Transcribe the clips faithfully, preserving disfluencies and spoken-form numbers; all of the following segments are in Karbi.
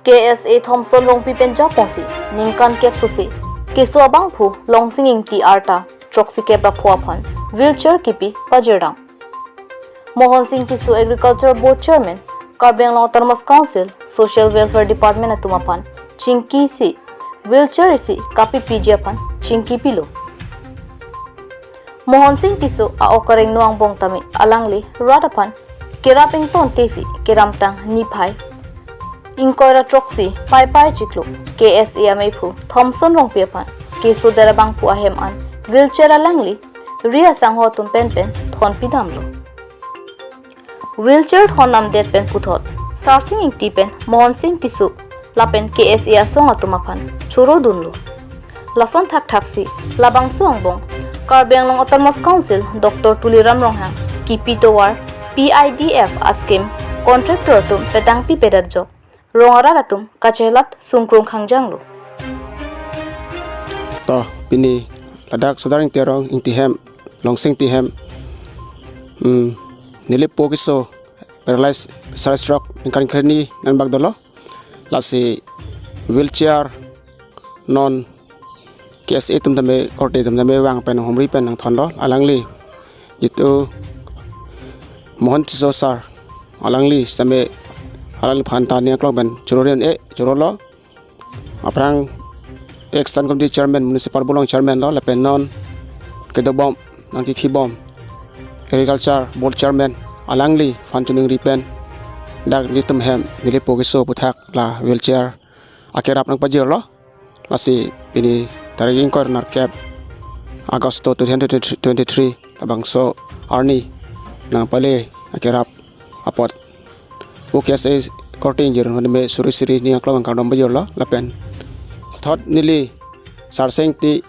K S A Thomson Rongpi pen japonsi ningkan kep sose keso abangphu Longsing Ingti arta throksi kep ra pho aphan wheelchair kipi pajirdam. Mohon Singh Tisso, Agriculture Board Chairman, Karbi Anglong Autonomous Council, Social Welfare Department atum aphan chingkisi wheelchair isi kapipiji aphan chingki pilo. Mohon Singh Tisso a-ok areng no angbong tame alangli rat aphan kerap ingtontesi keramtang niphai ingkoi ra throksi Paipai chiklo K S A ameiphu Thomson Rongpi aphan keso der abangphu ahem an wheelchair alangli ri asangho atum penpen thonpidamlo. Wheelchair thondamdet pen puthot Sarsing Ingti pen Mohon Singh Tisso lapen K S A asong atum aphan chorodunlo. Lason thakthaksi labangso angbong Karbi Anglong Autonomous Council Doctor Tuliram Ronghang kipi tovar P I D F a-scheme contractor atum petang pipedarjok rong arat atum kachelat sungkrung khangjanglo. To pini ladak Sodar Ingti arong, Ingti hem, Longsing Ingti hem, hmm, neli po keso paralyze, paralyzed stroke ningkan krehini anbak dolo. Lasi wheelchair non K S A atum tame, korte atum tame vang pen humri pen nangthonlo. Alangli jitu Mohon Tisso sir, alangli sitame alangliphan ta ning aklong pen chorori un-e, chorolo. Aphrang ex Stand Committee Chairman, Municipal Bolong Chairman lo, lapen non kedobom, nangkekhibom Agriculture Board Chairman, alangliphan choningri pen dak nelitum hem, neli po keso aputhak la wheelchair akerap nangpajirlo. Lasi pini tarik ingkoi ra nerkep Agosto two thousand twenty-three, labangso arni nangpale akerap apot O K S A korte ingjir aphan tame suri suri ning aklong kardom pajirlo. Lapen thot neli Sarsing Ingti,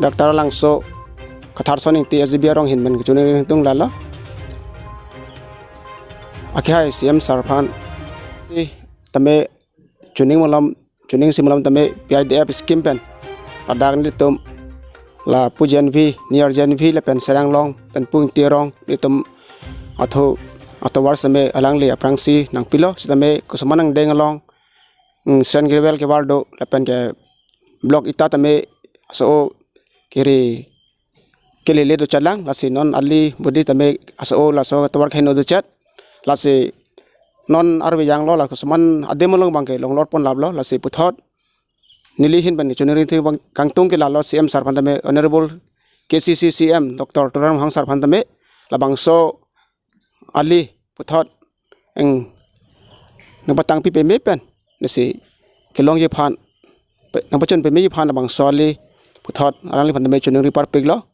Doctor Langso, Katharson Ingti, S G B arong ahin pen kachoningri tung lalo. Akehai C M sir aphan tame choning malom, choningsi malom tame P I D F scheme pen ladak nelitum lapu J N V, near J N V lapen Serang along pen pu Ingti arong nelitum athu atovar sitame alangli aphrangsi nangpilo, sitame kosoman angdeng along, mm, sand gravel kevar do lapen ke block ita tame aso kiri kelele dochetlang, lasi non ali bodi tame aso laso tovar kaheno dochet, lasi non arve janglo, la kosoman adim along abangke longlor pon laplo. Lasi puthot neli ahin pen choningri thing abang kangtung ke lalo, C M sir aphan tame, Honorable K C C C M Doctor Tuliram Ronghang sir aphan tame labangso ali puthot eng nangpatangpi peme pen, nesi kelongji aphan, pe-, nangpachun pemeji aphan labangso ali puthot alangliphan tame choningri parpiklo.